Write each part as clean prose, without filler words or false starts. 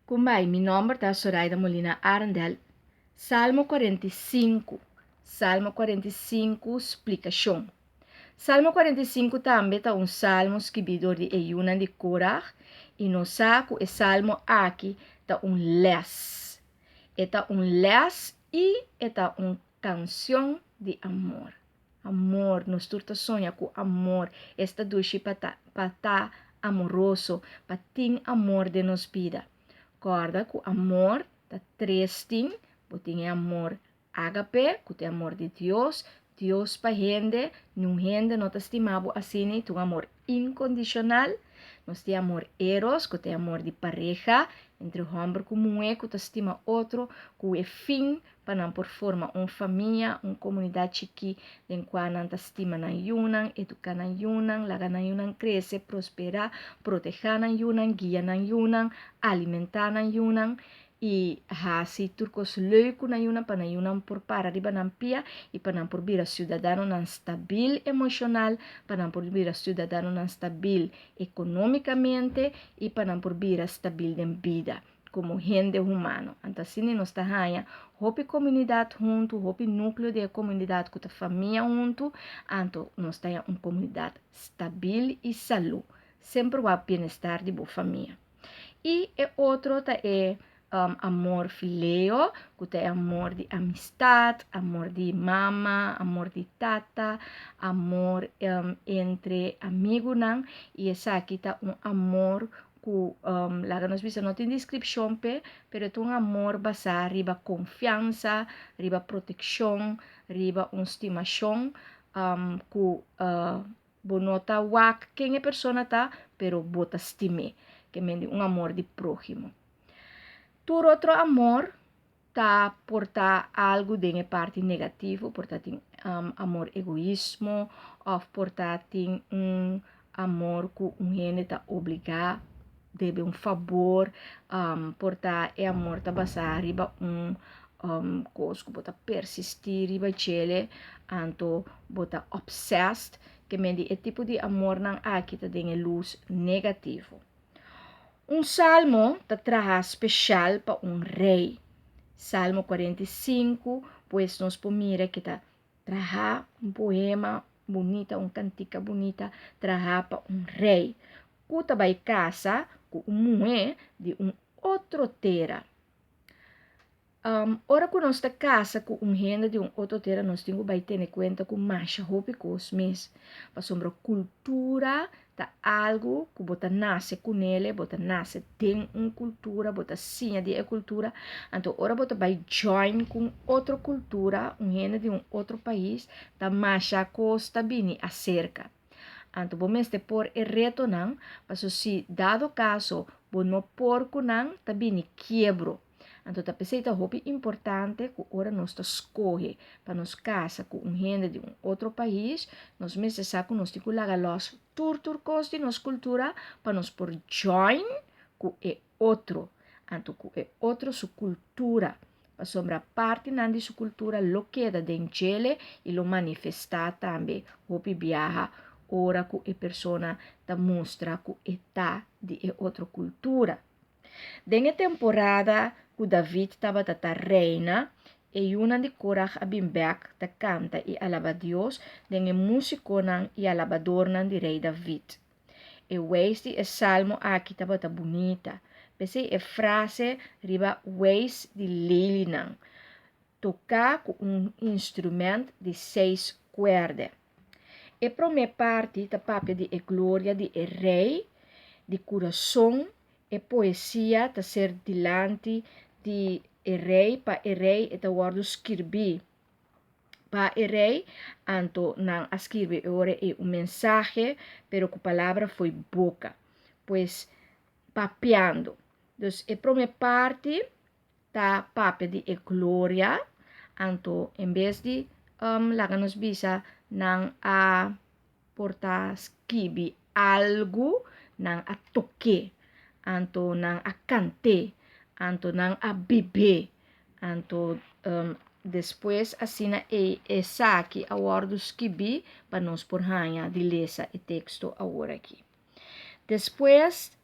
Kumbai, mi nomber ta Soraida Molina Arendel. Salmo 45. Salmo 45, splikashon. Salmo 45 tambe ta un salmo skibí dor di e yunan di Korah i nos sa ku e salmo aki ta un lès. E ta un lès i e ta un kanshon di amor. Amor, nos tur ta soña ku amor. Esta dushi pa ta pa ta amoroso, pa tin amor den nos bida. Kòrda ku amor ta tres tin, bo tin e amor ágape, ku ta e amor di Dios, Dios pa hende, niun hende no ta stima bo asina, ta un amor inkondishonal. Nos tin amor eros, ku ta e amor di pareha, entre hòmber ku muhé ku ta stima otro ku e fin pa nan por forma un famia, un komunidat chikí den kua nan ta stima nan yunan, eduká nan yunan, laga nan yunan krese, prosperá, protehá nan yunan, guia nan yunan, alimentá nan yunan i hasi tur kos leuk ku nan yunan pa nan yunan por para riba nan pia i pa nan por bira siudadanonan stabil emoshonal, pa nan por bira siudadanonan stabil ekonómikamente i pa nan por bira stabil den bida. Komo hende humano. Anto asina nos ta haña hopi komunidat huntu, hopi núkleo di e komunidat ku ta famia huntu, anto nos ta haña un komunidat stabil i salú. Semper wak bienestar di bo famia. I e otro ta e amor fileo, ku ta e amor di amistat, amor di mama, amor di tata, amor entre amigunan, i esaki ta un amor ku laga nos bisa no tin deskripshon p'e, pero e ta un amor basá riba konfiansa, riba protekshon, riba un stimashon ku bo no ta wak ken e persona ta, pero bo ta stim'é, ke men di un amor di próhimo. Tur otro amor ta por ta algu den e parti negativo, por ta tin amor egoismo of por ta tin un amor ku un hende ta obligá debe un fabor, por ta e amor ta basá riba un kos ku bo ta persistí riba djele, anto bo ta obsessed, ke men di e tipo di amornan aki ta den e lus negativo. Un salmo ta traha speshal pa un rei. Salmo 45, pues nos por mira ke ta traha un poema bunita, un kantika bunita traha pa un rei ku ta bai kasa ku un muhé di un otro tera. Ora ku nos ta kasa ku un hende di un otro tera nos tin ku bai tene kuenta ku masha hopi kos mes, pasobra kultura ta algu ku bo ta nase kunele, bo ta nase den un kultura, bo ta siña di e kultura, anto ora bo ta bai join ku un otro kultura, un hende di un otro pais, ta masha kos ta bini aserka. Anto bo mester por e retonan, paso si dado kaso bo no por ku nan ta bini kiebro. Anto ta p'esei ta hopi importante ku ora nos ta skohe pa nos kasa ku un hende di un otro pais, nos mester sa ku nos tin ku laga lòs tur tur kos di nos kultura pa nos por join ku e otro, anto ku e otro su kultura, pasobra partinan di su kultura lo keda den djele i lo manifestá tambe hopi biaha ora ku e persona ta mustra ku e ta di e otro kultura. Den e temporada ku David tabata ta reina, e yunan di Korah a bin bèk ta kanta i alabá Dios den e músikonan i alabadornan di rei David. E weis di e salmo aki tabata bunita, p'esei e frase riba weis di lelinan, toká ku un instrumènt di seis kuèrdè. E promé parti ta papia di e gloria di e rei di kurason. E poesia ta ser dilanti di e rei, pa e rei e ta wòrdu skirbí pa e rei, anto nan a skirbi e ora ei un mensahe, pero ku palabra fo'i boka, pues papiando. Dus e promé parti ta papia di e gloria, anto en bes di laga nos bisa nan a por ta skibi algu, nan a tok'é, anto nan a kant'é, anto nan a bib'é, anto despues asina ei esaki a wòrdu skibí pa nos por haña di lesa e teksto awor aki. Despues.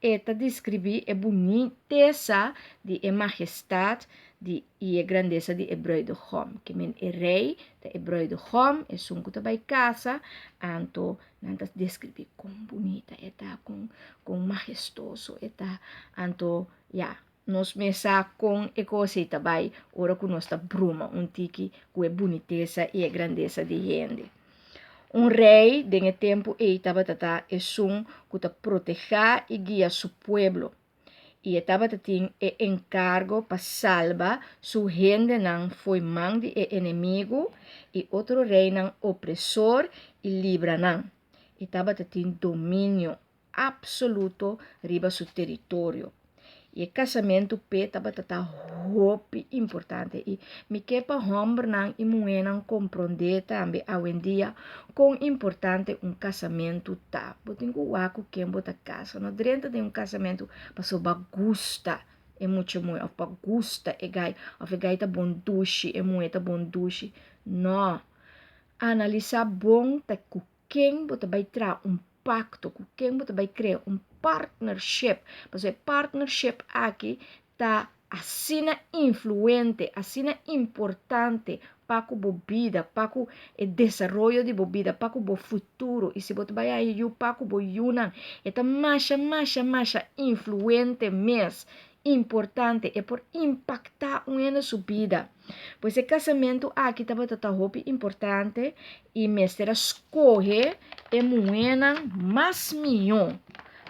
E ta deskribí e bunitesa di e mahestat di i e grandesa di e bruidegom. Ke men e rei ta e bruidegom, esun ku ta bai kasa, anto nan ta deskribí kon bunita e ta, kon kon mahestoso e ta. Anto ya, nos mes sa kon e kos ei ta bai ora ku nos ta bruma un tiki ku e bunitesa i e grandesa di hende. Un rei den e tempu ei tabata ta esun ku ta protehá i guia su pueblo, i e tabata tin e enkargo pa salba su hendenan fo'i man di e enemigu i otro reinan opresor i libra nan. E tabata tin dominio apsoluto riba su teritorio. I e kasamentu p'e tabata ta hopi importante. I mi ke pa hòmbernan i muhénan komprondé tambe awendia kon importante un kasamentu ta. Bo tin ku wak ku ken bo ta kasa. No drenta den un kasamentu pasobra bo a gusta e mucha muhé òf bo a gusta e gai òf e gai ta bon dushi, e muhé ta bon dushi. No. Analisá bon ta ku ken bo ta bai traha un pakto, ku ken bo ta bai krea un partnership. Pasobra e partnership aki ta asina influente, asina importante pa ku bo bida, pa ku e desaroyo di bo bida, pa ku bo futuro. I si bo ta bai haña yu, pa ku bo yunan. E ta masha, masha, masha influente mes. Importante, e por impaktá un hende su bida. Pues e kasamentu aki tabata ta hopi importante i mester a skohe e muhénan mas mihó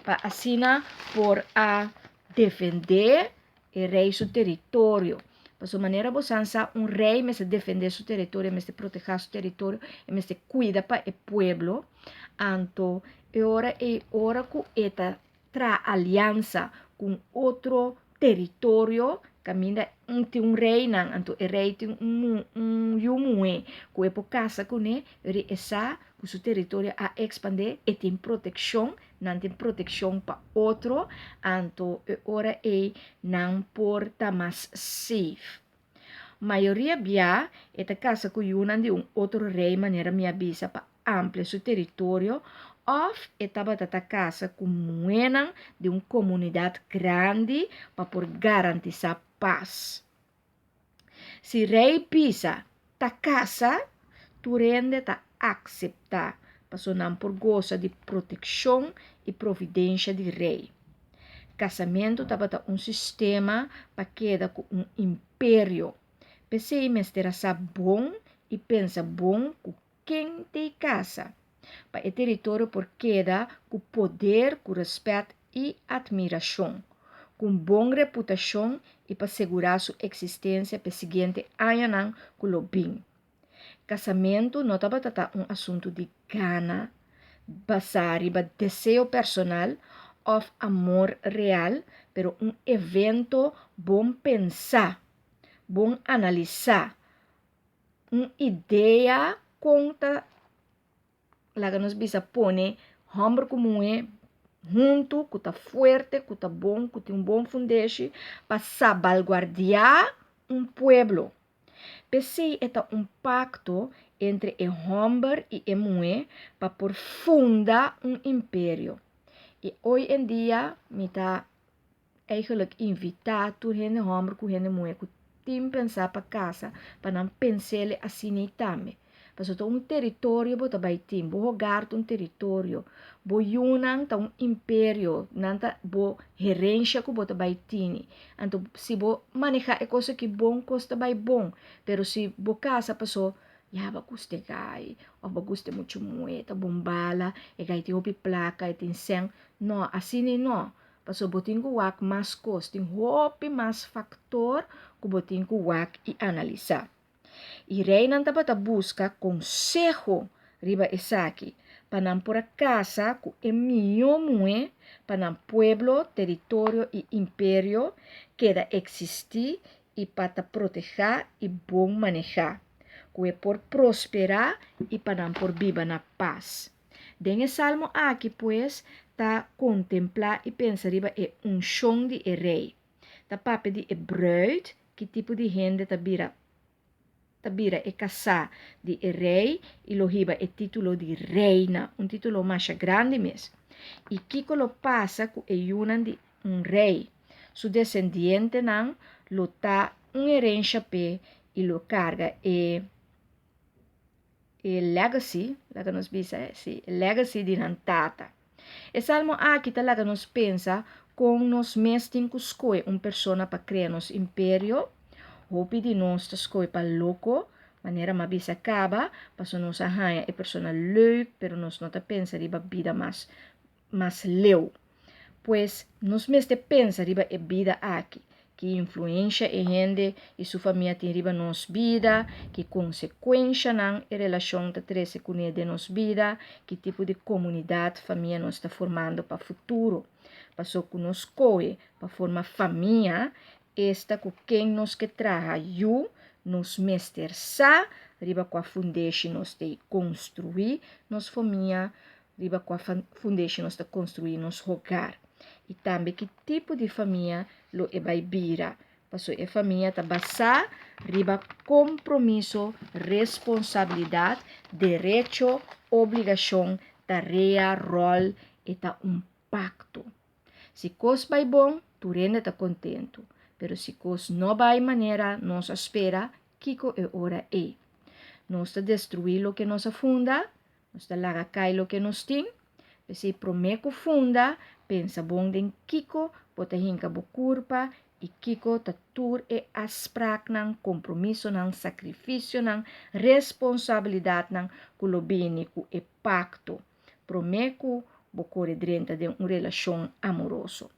pa asina por a defendé e rei su teritorio. Pasobra manera bo san sa un rei mester defendé su teritorio, e mester protehá su teritorio, e mester kuida pa e pueblo. Anto e ora ei ora ku e ta traha aliansa ku un otro teritorio kaminda un tin un reinan, anto e rei tin un un yu muhé ku e por kasa kuné, pero e sa ku su teritorio a ekspandé, e tin protekshon, nan tin protekshon pa otro, anto e ora ei nan por ta mas safe. Mayoria bia e ta kasa ku yunan di un otro rei manera mi a bisa pa amplia su teritorio òf e tabata ta kasa ku muhénan di un komunidat grandi pa por garantisá pas. Si rei bisa ta kasa, tur hende ta akseptá paso nan por gosa di protekshon i providensha di rei. Kasamentu tabata un sistema pa keda ku un imperio. P'esei mester a sa bon i pensa bon ku ken t'ei kasa, pa e teritorio por keda ku poder, ku rèspèt i atmirashon, ku un bon reputashon i pa segurá su eksistensia p'e siguiente añanan ku lo bin. Kasamentu no tabata ta un asuntu di gana basá riba deseo personal òf amor real, pero un evento bon pensá, bon analisá, un idea kon ta laga nos bisa pone hòmber ku muhé huntu ku ta fuerte, ku ta bon, ku tin un bon fundeshi pa sabalguardiá un pueblo. P'esei e ta un pakto entre e hòmber i e muhé pa por funda un imperio. I oy en dia mi ta eigenlijk invitá tur hende hòmber ku hende muhé ku tin pensá pa kasa pa nan pens'el asina ei tambe. Pasobra ta un teritorio bo ta bai tin, bo hogar ta un teritorio, bo yunan ta un imperio, nan ta bo herensha ku bo ta bai tini. Anto si bo manehá e kos aki bon, kos ta bai bon, pero si bo kasa paso ya bo a gusta e gai òf bo a gusta e mucha muhé, ta bon bala, e gai tin hopi plaka, e tin sèn, no, asina ei no. Pasobra bo tin ku wak mas kos, tin hopi mas faktor ku bo tin ku wak i analisá. I reinan tabata buska konseho riba esaki, pa nan por a kasa ku e mihó muhé pa nan pueblo, teritorio i imperio keda eksistí i pa ta protehá i bon manehá, ku e por prosperá i pa nan por biba na pas. Den e salmo aki, pues, ta kontemplá i pensa riba e unshon di e rei. Ta papia di e bruid, ki tipo di hende ta bira ta bira e kasá di e rei i lo hiba e título di reina, un título masha grandi mes. I kiko lo pasa ku e yunan di un rei? Su desendientenan lo ta un herensha p'e i lo karga e e legacy, laga nos bisa, sí, e legacy di nan tata. E salmo aki ta laga nos pensa kon nos mes tin ku skohe un persona pa krea nos imperio. Hopi di nos ta skohe pa loko, manera m'a bisa kaba, pasobra nos a haña e persona leuk, pero nos no ta pensa riba bida mas mas leu. Pues, nos mester pensa riba e bida aki, ki influensha e hende i su famia tin riba nos bida, ki konsekuenshanan e relashon ta trese kuné den nos bida, ki tipo di komunidat, famia nos ta formando pa futuro. Paso ku nos skohe pa forma famia, esta ku ken nos ke traha yu, nos mester sa riba kua fundeshi nos tei konstruí nos famia, riba kua fundeshi nos ta konstruí nos hogar i tambe ki tipo di famia lo e bai bira. Paso e famia ta basá riba kompromiso, responsabilidat, derecho, obligashon, tarea, ròl, e ta un pakto. Si kos bai bon, tur hende ta kontentu, pero si kos no bai manera nos a spera, kiko e ora ei? Nos ta destruí loke nos a funda? Nos ta laga kai loke nos tin. P'esei promé ku funda, pensa bon den kiko bo ta hinka bo kurpa i kiko ta tur e afspraknan, kompromisonan, sakrifisionan, responsabilidatnan ku lo bini ku e pakto promé ku bo kore drenta den un relashon amoroso.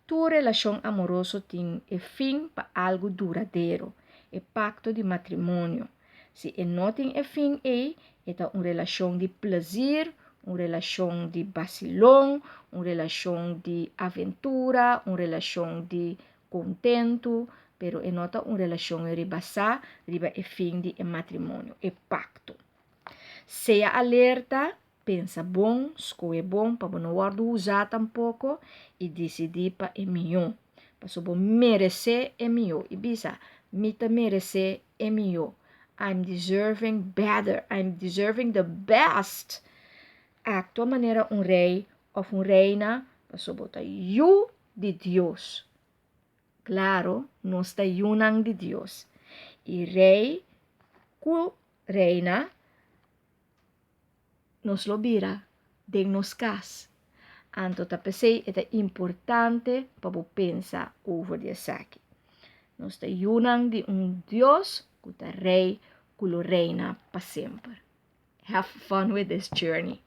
Tur relashon amoroso tin e fin pa algu duradero, e pakto di matrimonio. Si e no tin e fin ei, e ta un relashon di plezir, un relashon di basilon, un relashon di aventura, un relashon di kontentu, pero e no ta un relashon ribasá riba e fin di e matrimonio, e pakto. Sea alerta Pensa bon, skohe bon pa bo no wòrdu usá tampoko i disidí pa e mihó. Pasobra bo meresé e mihó i bisa, Mi ta meresé e mihó. I'm deserving better, I'm deserving the best! Aktua manera un rei òf un reina pasobra bo ta yu di Dios. Klaro, nos ta yunan di Dios. I rei ku reina nos lo bira den nos kas. Anto ta p'esei e ta importante pa bo pensa over di esaki. Nos ta yunan di un Dios ku ta Rei ku lo reina pa semper. Have fun with this journey.